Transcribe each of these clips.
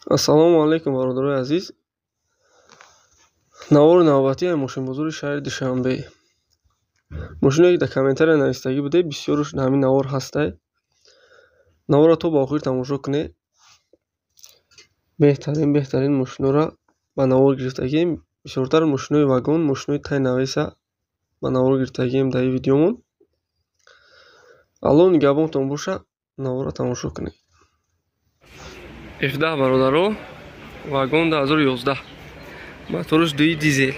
Ассалому алайкум, бародарои азиз. Навори навбатии мошинбозори шаҳри Душанбе. Мошине ки дар комментария навистагӣ буде, бисёрш дар ҳамин навор ҳастай. Наворро то ба охир тамошо кунед. Беҳтарин мошинҳоро ба навор гирифтагием. Бисёртар мошинои вагон, мошинои тай навеса ба навор гирифтагием дар ин видеомон. Аллоҳ нигаҳбонтон боша, наворро тамошо кунед. F10 бародаро, вагон 2011. Моторш 2 дизел.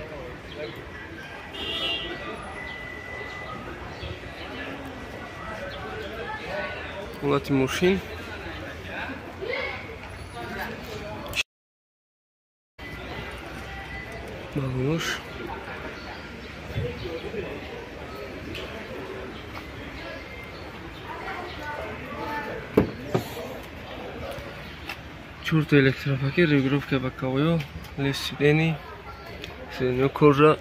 Ҳолати мошин. Балонош. Чорта электропакет, регулировка боковой, лифт сидений, сиденье кожа,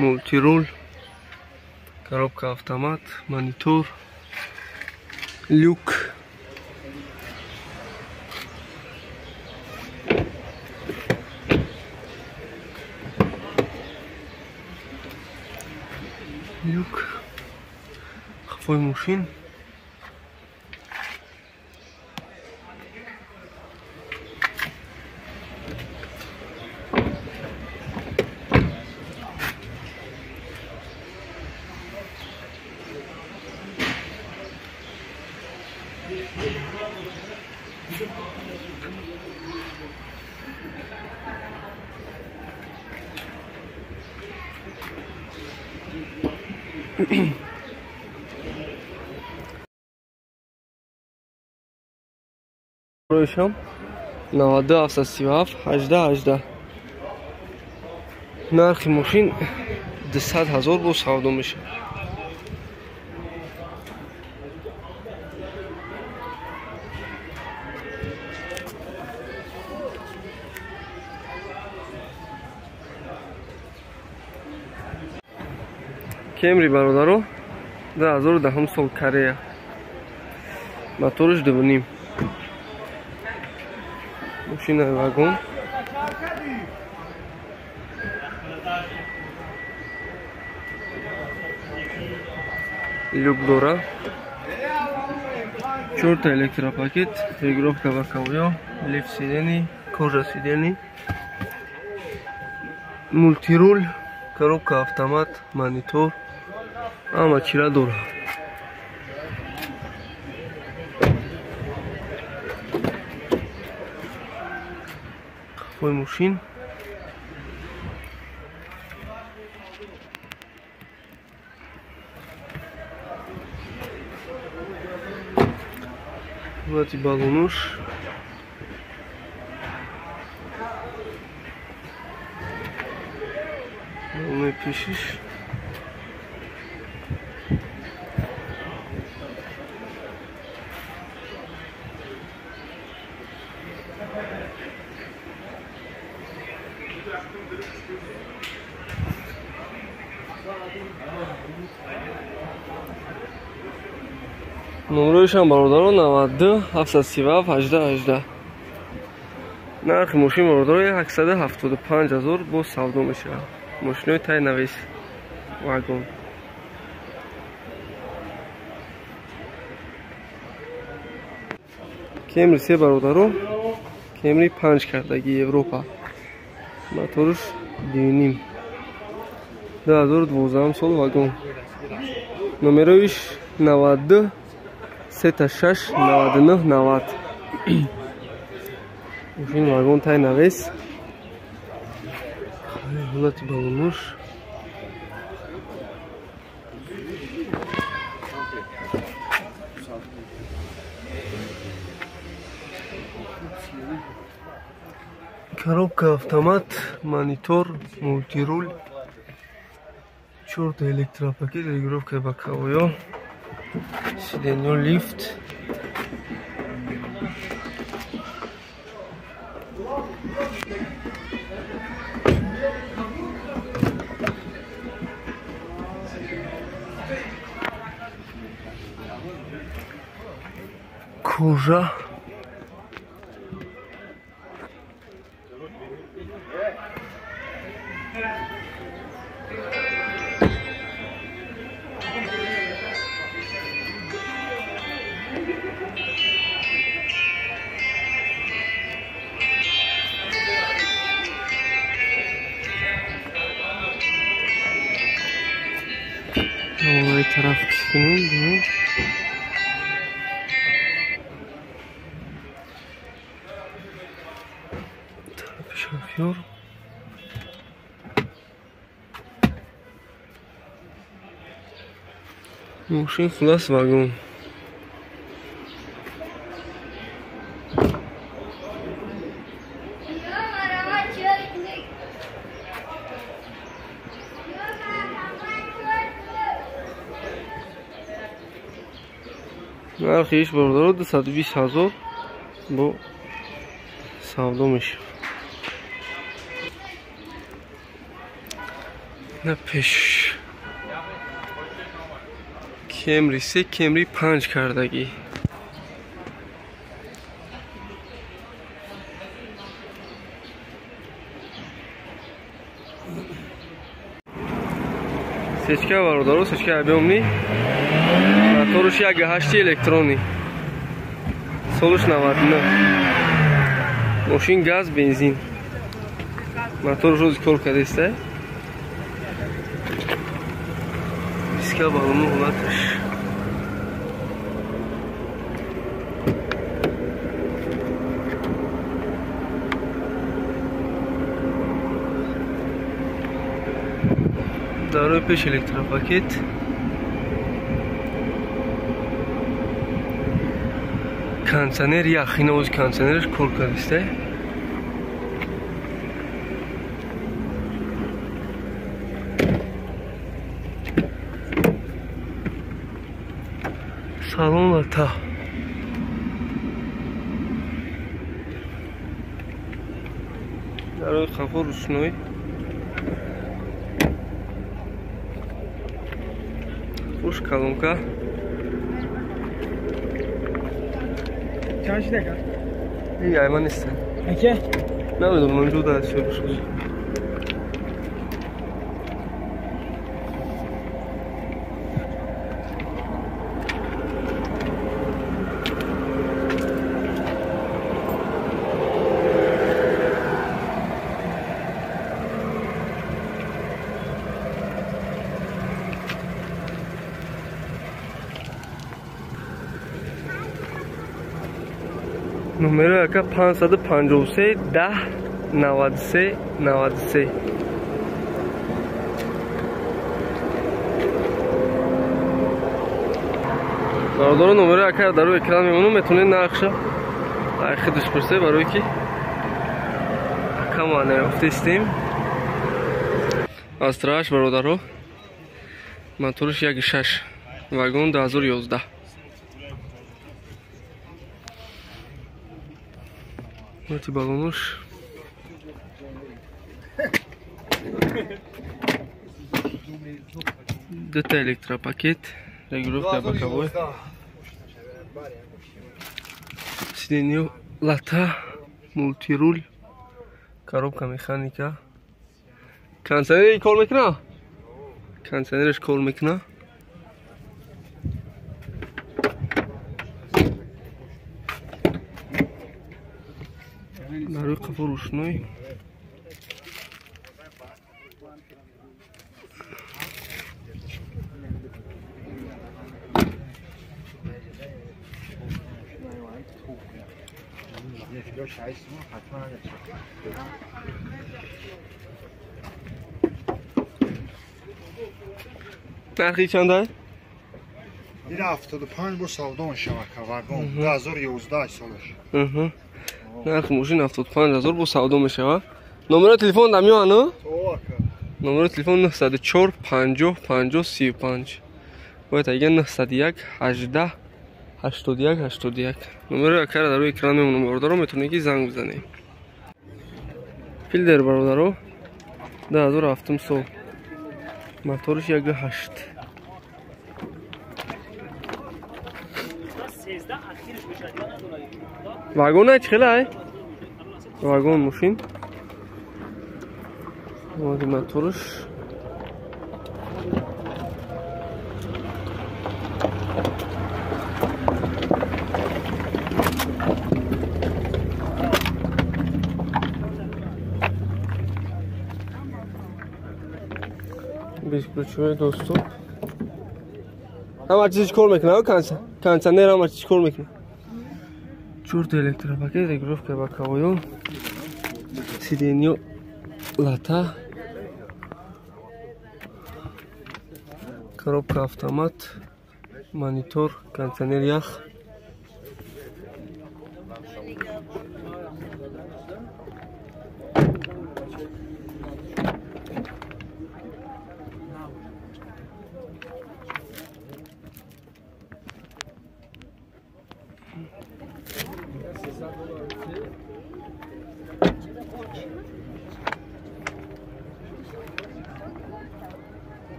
мультируль, коробка автомат, монитор, люк. Люк. Хафой мошин. Роишам 92 737 18 18. Нархи мошин 200 000 бо савдо мешавад. Кемри бародаро 2010 сол Корея. Моторш 2.5. Мошинаи вагон. Люк дора. Чорта электропакет, регулировка боковой, лифт сидений, кожа сидений, мультируль, коробка автомат, монитор, ҳама чира дора. Қафои мошин. Ҳолати балонуш. Балонои пешиш. Номроишам бародаро 92 737 18 18. Нархи мошин бародаро 175 000 бо савдо мешавад. Мошинои тай навес вагон. Кемри 3 бародаро, Кемри 5 кардаги Европа. Моторш 2.5. 2012 сол вагон. Номероиш 92 36 99 90. Мошин вагон тай навес. Ҳолати балонуш. Коробка автомат, монитор, мультируль, чорта электропакет, регулировка боковой, сиденье, лифт. Кожа. Ой, тараф кунем. Тарафи шофёр. Мошин хулас вагон. Нархи иш бародаро 220 ҳазор бо савдо мешавад. На пеш Кемри 3, Кемри 5 кардагӣ. Сечка бародаро, сечка объемный. Моторуш 1.8 электронӣ. Солуш 99. Мошин газ, бензин. Моторуш рози кор кардааст. Диска балону ҳолаташ. Дарои пеш электропакет. Кондиционер ях, ина ози кондиционераш кор кардааст. Салон лата. Дарои қафо рӯшноӣ. Хуш колонка. Чанд шуда кард? Эй, ай ман нестам. Аке? Намедонам, ман ҷуда аст шуд. Номеро яка 553 10 93 93. Бародаро, номеро яка дар рӯи экран мемонам, метавонед нархша ай худаш пурсед, барое ки акама наёфтаистем. Астраш бародаро, моторш 1.6, вагон 2011. Вот и баллонуш. Это электропакет, регулировка боковой. Сиденье лата, мультируль, коробка механика. Кондиционер кор мекна? Кондиционерш кор мекна? Дарои қафо рӯшноӣ. Нархи чанд? 75 бо савдо мешавад, вагон 2011 солаш. Нархи мошин 75 ҳазор бо савдо мешавад. Номери телефон дам ёану? Номери телефон 904 50 50 35. Бояд ага 901 18 81 81. Номери акара дар рӯи экран мемонам, бародаро, метавонед ки занг бизанед. Филдер бародаро 2007 сол. Моторш 1.8. Вагон ай чӣ хела ай? Вагон мошин. Моторш. Бесключевой доступ. Ҳама чиз кор мекунад, кондиционер ҳама чиз кор мекунад. Чорта электропакет, регулировка боковой, сиденье лата, коробка автомат, монитор, кондиционер ях.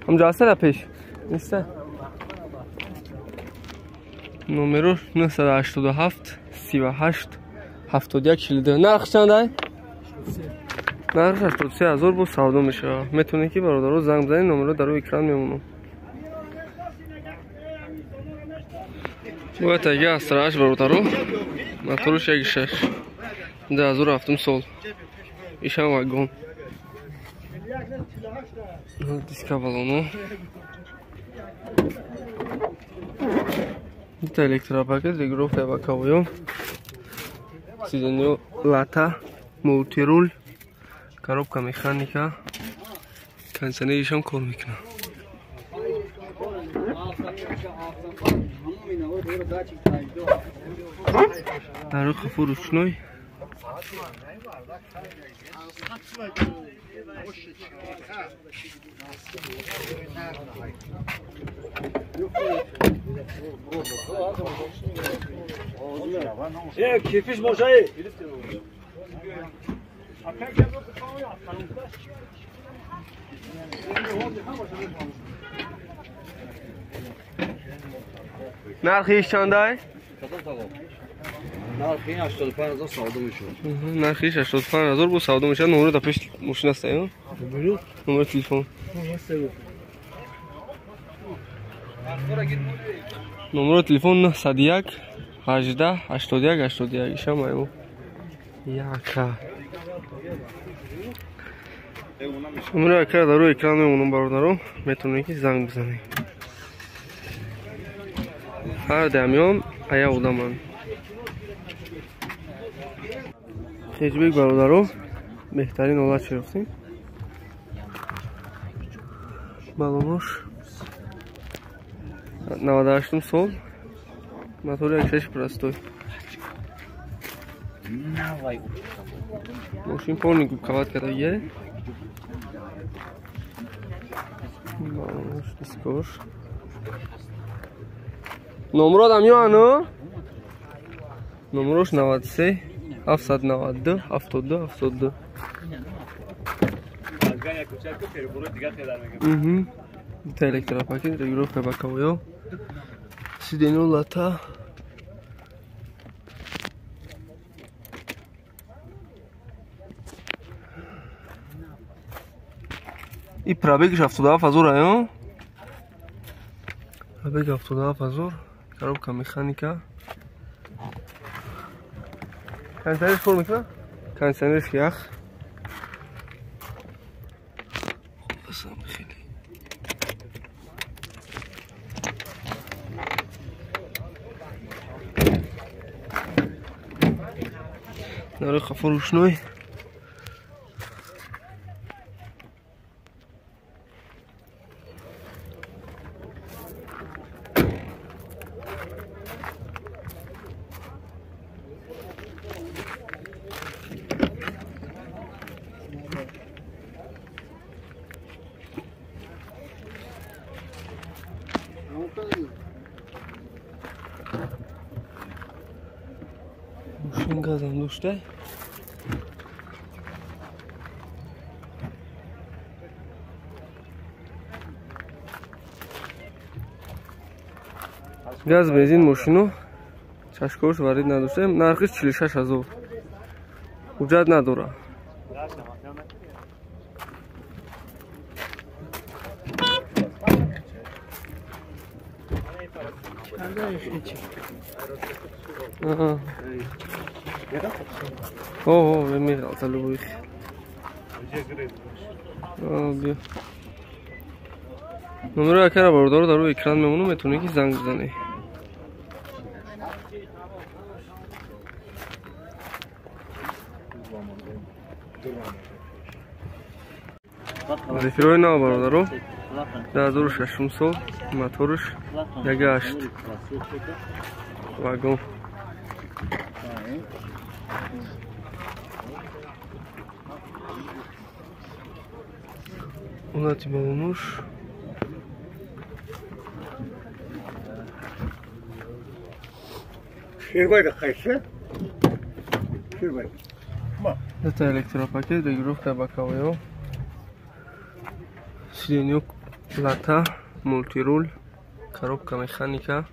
همجا هسته پیش نیسته. نمرو 987 38 71 42. نرخ چنده؟ نرخ 83000 бо савдо мешавад. Метавонед ки бародаро занг бизанед, номеро дар рӯи экран мемонам. Бояд таги астраш бародаро, моторш 1.6, 2007 сол, ишам вагон, диска балоно, дута электропакет, регулировка боковой, сиденье лата, мультируль, коробка механика, кондиционеришам кор мекунад. Дар рӯи қафо ручной. Нархи чандай? Нархи 85000 савдо мешавад. Нархи 85000 бо савдо мешавад. Номер дар пеши мошин аст, ё? Номер телефон. Номер телефон 901 18 81 81. Ишам аймо. Яка. Номер яка дар рӯи экран мемонам бародаро, метавонед ки занг бизанед. Ҳар дамён ая одаманд. Хеҷбек бародаро, беҳтарин ҳолат чирофтем. Балонош 98 сол, мотори 1.6 простой. Мошин полный губкават кардагия. Балонош дискош. Номродам ё номрош 93 792 72 72. Дута электропакет, регулировка боковой, сиденье лата. И пробегш 77000 ё? Пробег 77000, коробка механика. Кондиционер кор мекунад? Кондиционерш ях. Хулосам хеле. Нарӯи қафо рӯшной. Мошин газам дошта. Газ бензин мошину Чашкош варид надошта. Нархиш 46 000. Ҳуҷҷат надора. Аҳа. О, меғалта любой. Биё. Номеро акара бародаро дар рӯи экран мемонам, метавонӣ ки занг бизанӣ. Зефирои нав бародаро 2006 сол, моторш 1.8, вагон. Ҳолати балонуш. Шербай qaysi? Шербай. Это электропакет, регулировка боковой. Сиденье лата, мультируль, коробка механика.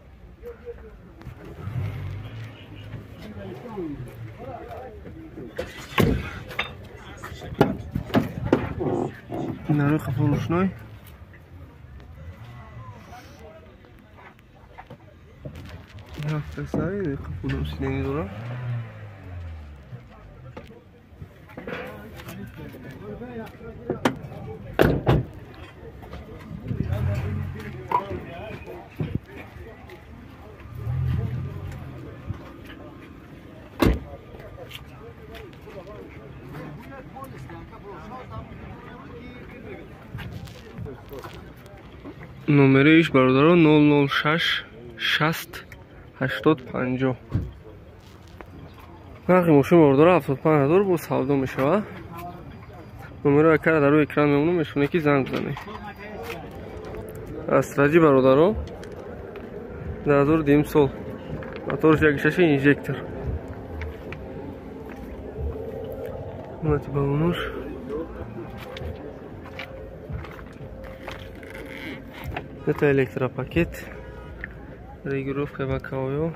Нарой қафо рӯшной. Рафтасай, қафо сиденье дора. Номероиш бародаро 006 60 80 50. Нархи мошин бародаро 75 000 бо савдо мешавад. Номеро акара дар рӯи экран мемонам, метавонед ки занг бизанед. Астраҷи бародаро 2002 сол, моторш 1.6 инжектор. Ҳолати балонуш. Это электропакет, регулировка боковой.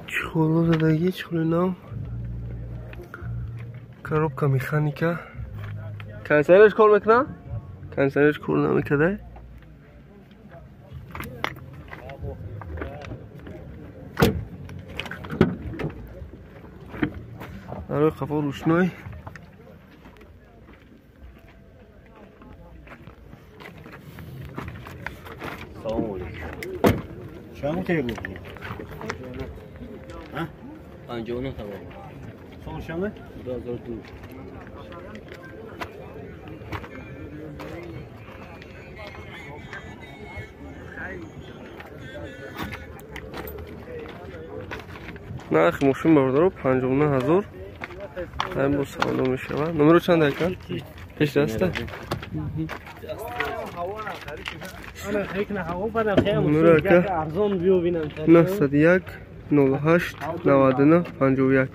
Чехоло задаги, чехоли нав. Коробка механика. Кондиционерш кор мекунад? Кондиционерш кор намекунад. Дарои қафо рӯшной. Чанд тегу? Ҳа? 59 тамом. Сол чанд? 2002. Нархи мошин бародаро 59 000. Ҳамин бо савдо мешавад. Номеро чанд ака? Пеш даста? Номеро ака 901 08 99 51.